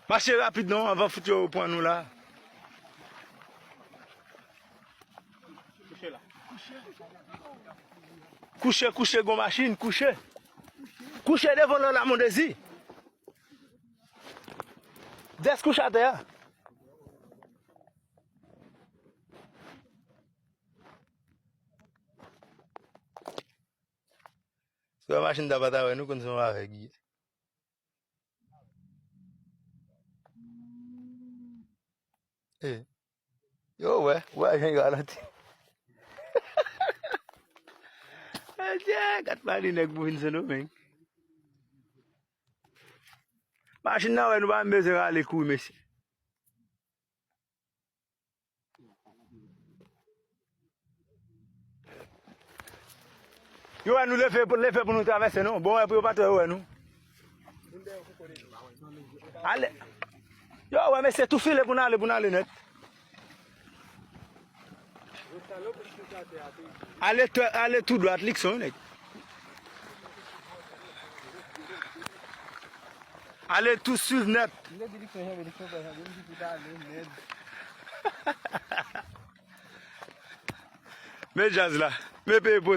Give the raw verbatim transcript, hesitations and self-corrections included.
Mache rapid non, anvan fout yo pran nou la. Kouche, kouche, gon machin, kouche. Kouche devan lò la, mon dezi. Dès kouche atè a. Si w wè machin ta pa ta wè nou, konn se yon avèg li ye. Eh. Yo, wè, wè, jan yo ralanti. Adye, gad pale nèg pou vin Sendomeng. Machin nan, wè, nou pa menm bezwen rale kouri, mesye. Yo wè nou leve, leve pou nou travèse, non? Bon, wè, pou yo pa twè wè nou. Ale. Yo, wè, mesye, tou file pou n ale, pou n ale nèt. Ale, ale tou dwat, Likson, nèg. Ale tou swiv nèt. Men djaz la. Men peye